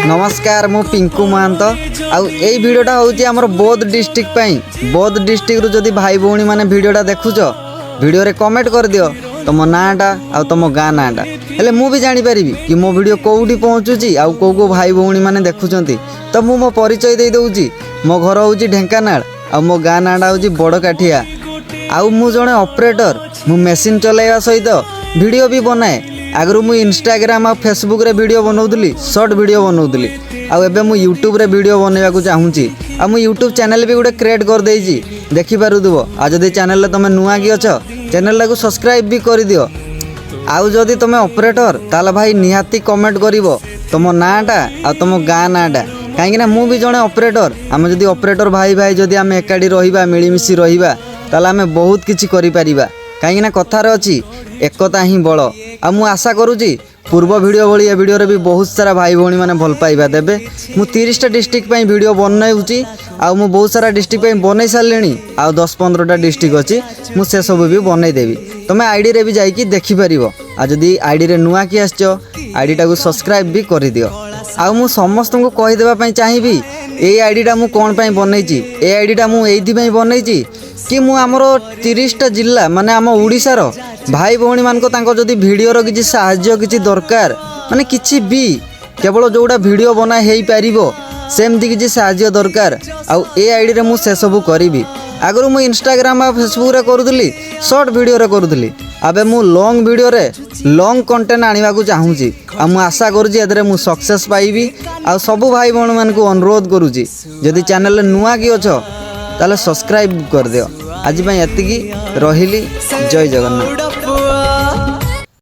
ନମସ୍କାର, ମୁଁ ପିଙ୍କୁ ମହାନ୍ତ। ଆଉ ଏଇ ଭିଡ଼ିଓଟା ହେଉଛି ଆମର ବୌଦ୍ଧ ଡିଷ୍ଟ୍ରିକ୍ଟ ପାଇଁ। ବୌଦ୍ଧ ଡିଷ୍ଟ୍ରିକ୍ଟରୁ ଯଦି ଭାଇ ଭଉଣୀମାନେ ଭିଡ଼ିଓଟା ଦେଖୁଛ, ଭିଡ଼ିଓରେ କମେଣ୍ଟ କରିଦିଅ ତୁମ ନାଁଟା ଆଉ ତୁମ ଗାଁ ନାଁଟା। ହେଲେ ମୁଁ ବି ଜାଣିପାରିବି କି ମୋ ଭିଡ଼ିଓ କେଉଁଠି ପହଞ୍ଚୁଛି ଆଉ କେଉଁ କେଉଁ ଭାଇ ଭଉଣୀମାନେ ଦେଖୁଛନ୍ତି। ତ ମୁଁ ମୋ ପରିଚୟ ଦେଇଦେଉଛି। ମୋ ଘର ହେଉଛି ଢେଙ୍କାନାଳ ଆଉ ମୋ ଗାଁ ନାଁଟା ହେଉଛି ବଡ଼କାଠିଆ। ଆଉ ମୁଁ ଜଣେ ଅପରେଟର। ମୁଁ ମେସିନ୍ ଚଲାଇବା ସହିତ ଭିଡ଼ିଓ ବି ବନାଏ। ଆଗରୁ ମୁଁ ଇନଷ୍ଟାଗ୍ରାମ ଆଉ ଫେସବୁକ୍ରେ ଭିଡ଼ିଓ ବନାଉଥିଲି, ସର୍ଟ ଭିଡ଼ିଓ ବନାଉଥିଲି। ଆଉ ଏବେ ମୁଁ ୟୁଟ୍ୟୁବରେ ଭିଡ଼ିଓ ବନେଇବାକୁ ଚାହୁଁଛି। ଆଉ ମୁଁ ୟୁଟ୍ୟୁବ୍ ଚ୍ୟାନେଲ୍ ବି ଗୋଟେ କ୍ରିଏଟ୍ କରିଦେଇଛି, ଦେଖିପାରୁଥିବ। ଆଉ ଯଦି ଚ୍ୟାନେଲରେ ତୁମେ ନୂଆ କି ଅଛ, ଚ୍ୟାନେଲଟାକୁ ସବସ୍କ୍ରାଇବ୍ ବି କରିଦିଅ। ଆଉ ଯଦି ତୁମେ ଅପରେଟର, ତାହେଲେ ଭାଇ ନିହାତି କମେଣ୍ଟ କରିବ ତୁମ ନାଁଟା ଆଉ ତୁମ ଗାଁ ନାଁଟା, କାହିଁକିନା ମୁଁ ବି ଜଣେ ଅପରେଟର। ଆମେ ଯଦି ଅପରେଟର ଭାଇ ଭାଇ ଯଦି ଆମେ ଏକାଠି ରହିବା, ମିଳିମିଶି ରହିବା, ତାହେଲେ ଆମେ ବହୁତ କିଛି କରିପାରିବା। କାହିଁକିନା କଥାରେ ଅଛି, ଏକତା ହିଁ ବଳ। ଆଉ ମୁଁ ଆଶା କରୁଛି ପୂର୍ବ ଭିଡ଼ିଓ ଭଳି ଏ ଭିଡ଼ିଓରେ ବି ବହୁତ ସାରା ଭାଇ ଭଉଣୀମାନେ ଭଲ ପାଇବା ଦେବେ। ମୁଁ 30ଟା ଡିଷ୍ଟ୍ରିକ୍ଟ ପାଇଁ ଭିଡ଼ିଓ ବନାଉଛି ଆଉ ମୁଁ ବହୁତ ସାରା ଡିଷ୍ଟ୍ରିକ୍ଟ ପାଇଁ ବନେଇ ସାରିଲିଣି। ଆଉ 10-15ଟା ଡିଷ୍ଟ୍ରିକ୍ଟ ଅଛି, ମୁଁ ସେସବୁ ବି ବନେଇଦେବି। ତୁମେ ଆଇଡ଼ିରେ ବି ଯାଇକି ଦେଖିପାରିବ। ଆଉ ଯଦି ଆଇଡ଼ିରେ ନୂଆ କି ଆସିଛ, ଆଇଡ଼ିଟାକୁ ସବସ୍କ୍ରାଇବ୍ ବି କରିଦିଅ। ଆଉ ମୁଁ ସମସ୍ତଙ୍କୁ କହିଦେବା ପାଇଁ ଚାହିଁବି, ଏଇ ଆଇଡ଼ିଟା ମୁଁ କ'ଣ ପାଇଁ ବନେଇଛି। ଏ ଆଇଡ଼ିଟା ମୁଁ ଏଇଥିପାଇଁ ବନେଇଛି କି ମୁଁ ଆମର 30ଟା ଜିଲ୍ଲା, ମାନେ ଆମ ଓଡ଼ିଶାର ଭାଇ ଭଉଣୀମାନଙ୍କ ତାଙ୍କ ଯଦି ଭିଡ଼ିଓର କିଛି ସାହାଯ୍ୟ କିଛି ଦରକାର, ମାନେ କିଛି ବି କେବଳ ଯେଉଁଟା ଭିଡ଼ିଓ ବନା ହେଇପାରିବ, ସେମିତି କିଛି ସାହାଯ୍ୟ ଦରକାର, ଆଉ ଏ ଆଇଡ଼ିରେ ମୁଁ ସେସବୁ କରିବି। ଆଗରୁ ମୁଁ ଇନଷ୍ଟାଗ୍ରାମ ଆଉ ଫେସବୁକ୍ରେ କରୁଥିଲି, ସର୍ଟ ଭିଡ଼ିଓରେ କରୁଥିଲି। ଏବେ ମୁଁ ଲଙ୍ଗ୍ ଭିଡ଼ିଓରେ ଲଙ୍ଗ୍ କଣ୍ଟେଣ୍ଟ ଆଣିବାକୁ ଚାହୁଁଛି। ଆଉ ମୁଁ ଆଶା କରୁଛି ଏଥିରେ ମୁଁ ସକ୍ସେସ୍ ପାଇବି। ଆଉ ସବୁ ଭାଇ ଭଉଣୀମାନଙ୍କୁ ଅନୁରୋଧ କରୁଛି, ଯଦି ଚ୍ୟାନେଲରେ ନୂଆ କି ଅଛ, ତାହେଲେ ସବସ୍କ୍ରାଇବ୍ କରିଦିଅ। ଆଜି ପାଇଁ ଏତିକି ରହିଲି। ଜୟ ଜଗନ୍ନାଥ।